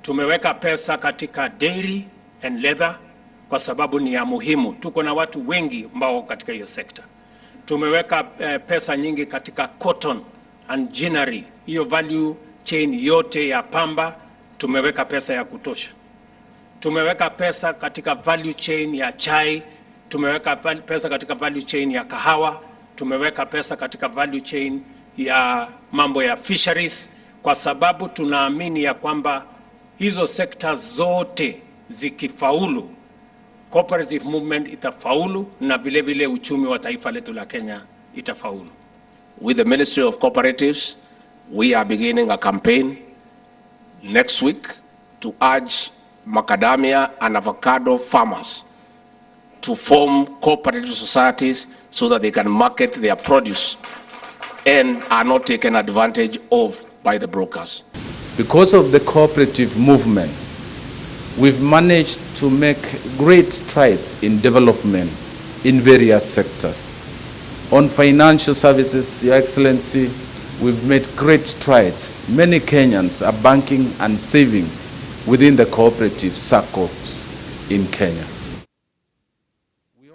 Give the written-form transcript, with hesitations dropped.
Tumeweka pesa katika dairy and leather kwa sababu ni ya muhimu. Tuko na watu wengi ambao katika hiyo sekta. Tumeweka pesa nyingi katika cotton and ginnery, hiyo value chain yote ya pamba tumeweka pesa ya kutosha. Tumeweka pesa katika value chain ya chai, tumeweka pesa katika value chain ya kahawa, tumeweka pesa katika value chain ya mambo ya fisheries, kwa sababu tunaamini ya kwamba hizo sekta zote zikifaulu, cooperative movement itafaulu na vile vile uchumi wa taifa letu la Kenya itafaulu. With the Ministry of Cooperatives, we are beginning a campaign next week to urge macadamia and avocado farmers to form cooperative societies so that they can market their produce and are not taken advantage of by the brokers. Because of the cooperative movement, we've managed to make great strides in development in various sectors. On financial services, Your Excellency, we've made great strides. Many Kenyans are banking and saving within the cooperative circles in Kenya.